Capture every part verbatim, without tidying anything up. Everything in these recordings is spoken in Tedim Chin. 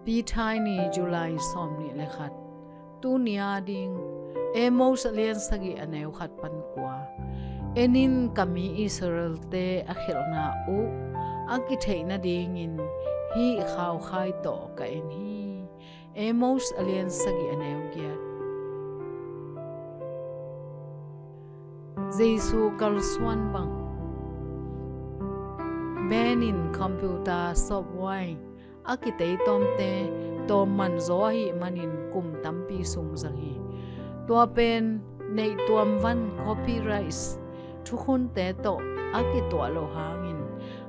Pi Thai ni, July sawmnih le khat. Tuni a ding, Amos a lian sagih a neu khat pan kua. En in, ka mi Israelte a khialhna uh a kitheih nadingin hih khaukhai tawh ka en hi. Amos a lian sagih a neu giat. Jesu kalsuan bang. Ben in computer software a kitei tawmte tawm man zaw ahih manin kum tampi sung zang hi. Tua pen neih tuam van, copyrights, thukhunte tawh a kituah loh hangin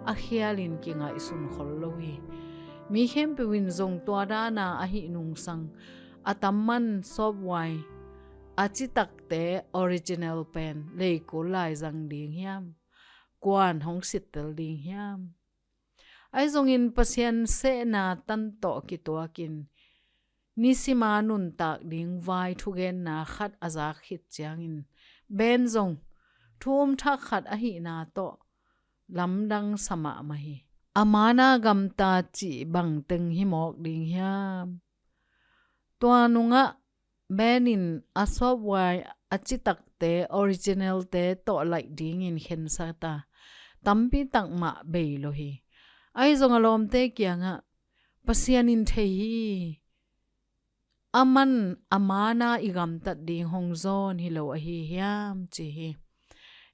a khialin kingaihsun khol lo hi. Mi khempeuh in zong tua dana ahih nungsang a tam man software a citakte original pen leikul lai zang ding hiam? Kuan hong sittel ding hiam? Ahi zongin Pasian sehna tan tawh kituakin nisima nuntak ding vai thugenna khat a zak khit ciangin Ben zong thu um thak khat ahihna tawh lamdang sa mahmah hi. A mana gamta cih bangteng hi mawk ding hiam? Tua nungah Ben in a software a citakte, originalte tawh laih dingin khensat a, tampi tak mah bei lo hi. Ahi zong a lawmte kiangah Pasian in thei hi. Aman a mana i gamtat ding hong zawn hi lo ahi hiam, ci hi.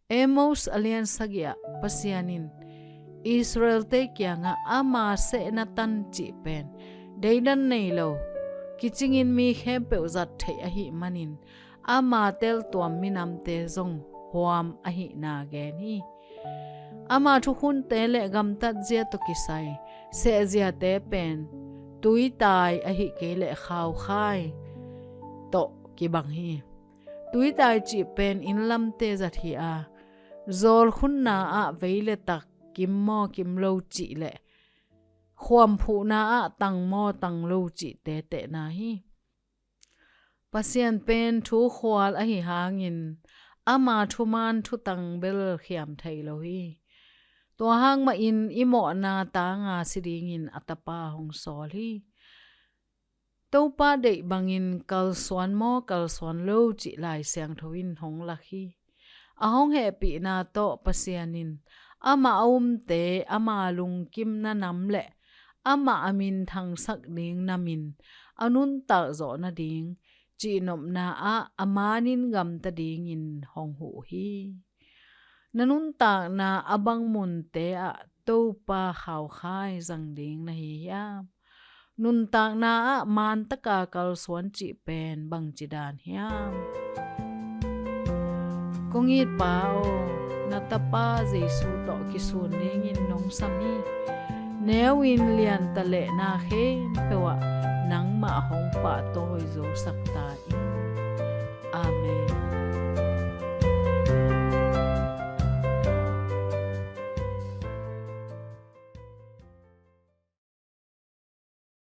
Amos a lian sagih ah Pasian in Israelte kiangah ama sehna tan cih pen deidan nei lo, kicingin mi khempeuh zat theih ahih manin ama teltuam minamte zong huam ahihna gen hi. Ama thukhunte le gamtatzia tawh kisai sehziate pen tuitai ahih kei leh khaukhai tawh kibang hi. Tuitai cih pen inn lamte zat hi a, zawlkhunna ah vei le tak, kim maw kim lo cih le khuamphuhna ah tang maw tang lo cihte tehna hi. Pasian pen thu khual ahi hangin ama thuman thutang bel khiam thei lo hi. Tua hang mahin i mawhna tanga si dingin a Tapa hong sawl hi. Topa deih bangin kalsuan maw kalsuan lo cih Lai Siangtho in hong lak hi. A hong hehpihna tawh Pasian in amah a umte ama lungkimna nam le amah a minthangsak ding namin a nuntak zawh nading cihnopna ah a manin gamta dingin hong huh hi. Na nuntakna a bang munte ah Topa khaukhai zang ding na hi hiam? Nuntakna ah mantaka kalsuan cih pen bangci dan hiam? Kong it Pa aw, na Tapa Jesu tawh kisun dingin nong sam hi. Neu in lian ta leh na khempeuh ah nangmah hong pahtawi zosak ta in.